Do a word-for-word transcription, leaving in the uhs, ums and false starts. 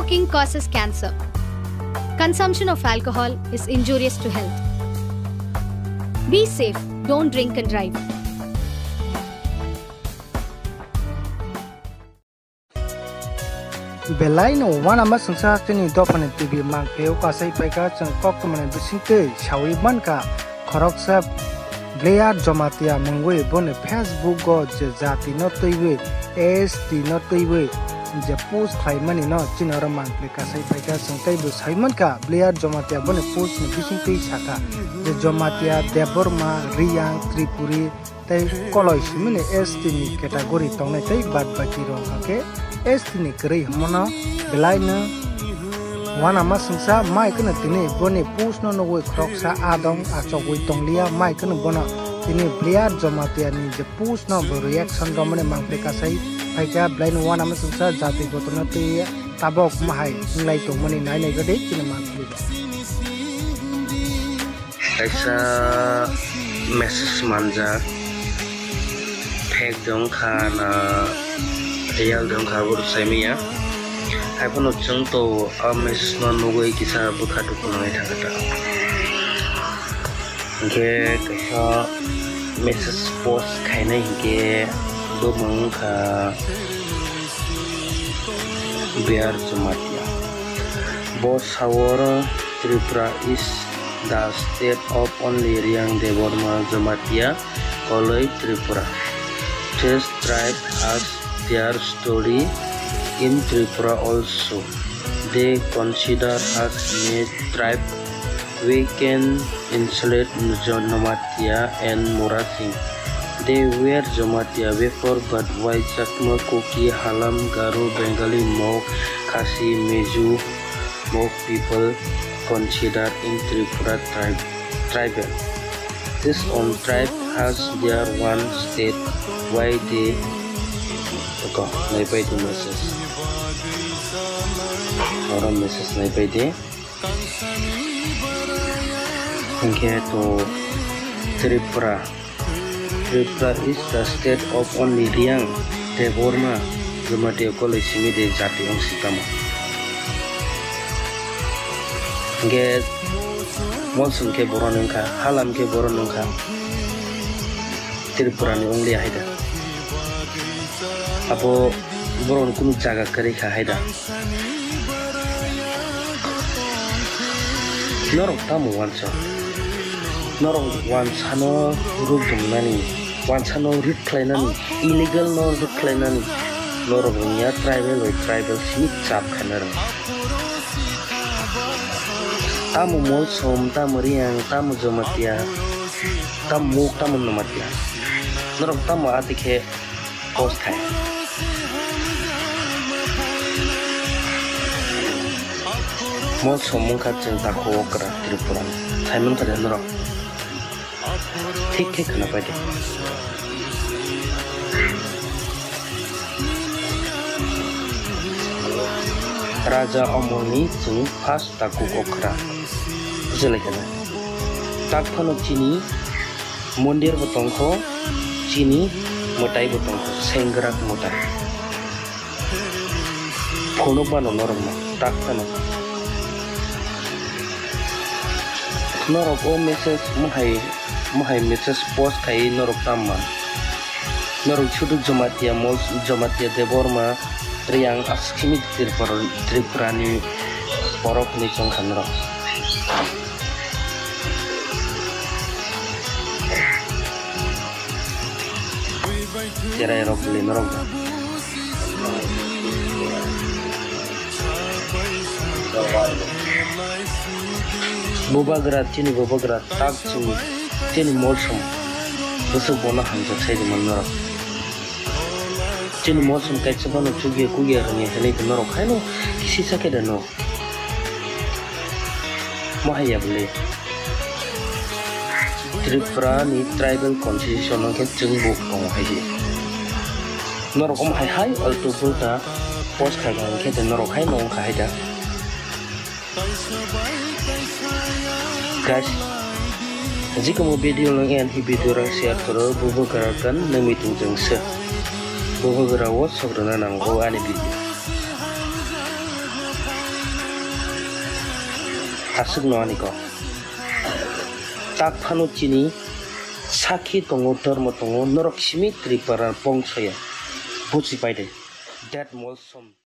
Smoking causes cancer. Consumption of alcohol is injurious to health. Be safe, don't drink and drive. Belai no uanama sengsa chini dophani T V mangphe o kasai paikha chwng koktwmani bisingtwi sawi mankha khoroksa Blair Jomatia mungwi boni Facebook o je jati no twiwi S T no twiwi je post khlaimani no chini oro mangphe kasai paikha chwng tei bo sawi mankha Blair Jomatia boni post ni bisingtwi sakha je Jomatia, Debbarma, Riyang, Tripuri, tei koloi simini S T ni category tongnai tei bad baki rok hwnkhe S T ni kwrwi hwnmano belai no uanama sengsa mai kheno tini boni post no nugwi khoroksa adong achogwi tonglia mai kheno bono tini Blair Jomatia ni je post no bo reaction romani mangpli kasai phaikha belai no uanama sengsa jati jotono tei tabok mahai wnglai tongmani nai nai gadi chini mangpli. Kaisa message manjak, fake de wngkha na real de wngkha abo rwchai manya. Haiphano chwng to a message no nugwi kisa bwkha dukhu nangwi thangkha ta. Hinkhe kaisa message post khainai hinkhe bumung wngkha Blair Jomatia. Bo sao oro Tripura is the state of only Riyang Debbarma Jamatia Koloi Tripura. This tribe has their story in Tripura also. They consider us a tribe. We can isolate Jamatia and Murasing. They were Jamatia before, but why Chakma, Kuki, Halam, Garo, Bengali, Mog, Khasi, Mizo, Mog people considered in Tripura tribe, tribal. This one tribe has their one state. Why they, okay, naipai di message. Oro message naipai di. Hinkhe to Tripura. Tripura is the state of only Riyang, Debbarma, Jamatia Koloi simi de jati wng si tamo. Hinkhe Molsom khe boron wngkha, Halam khe boron wngkha. Tripura ni wngli haida. Abo boron kunu jaga kwrwi kha haida. Norok tamo wansa? Norok wansano rukjumnani, wansano rit khlainani, illegal no rit khlainani, norok wngya tribal bai tribal simi chap khaina rwng. Tamo Molsom, tamo Riyang, tamo Jamatia, tamo Mog, tamo Namatia. Norok tamo ati khe post khai. Molsom wngkha chwng takhuk okra Tripura ni. Saimon kha de norok. Thik khe khwna pai de. Raja Omorni chwng first takhuk okra. Bujilaikha na? Tak phano chini mondir bo tongkho, chini mwtai bo tongkho, sengrak mwtai. Phunukmano norokno, tak phano. Norok o message mohai, mohai message post khai norok tamma. Norok sudu Jamatia mol, Jamatia Debbarma, Riyang askimi Tripura, Tripurani borok hinwi chongkha norok. Cherai rok le norok. Bubagra, chini bubagra tak chini, chini Molsom. Bwswk bono hamjak sai di man norok. Chini Molsom kaisa bono chukya kukya rwngya hinwi norok haino kisisa khe de no. Mohai ya bwle. Tripura ni tribal constitution no khe chwng bo tongo hai se. Norok om hai hai altu phulta post khai kha khe de norok hai no wngkha hai da. Guys, jikamo video lang yan hi video rang share koro bubo gara kan nang meeting jeng se. Bubo gara wo sok rwna nango ani video. Aswkno ani kok. Tak phano chini sakhi tongo, dormo tongo, norok simi Tripura bongsoya. Buji pai de. That molsom.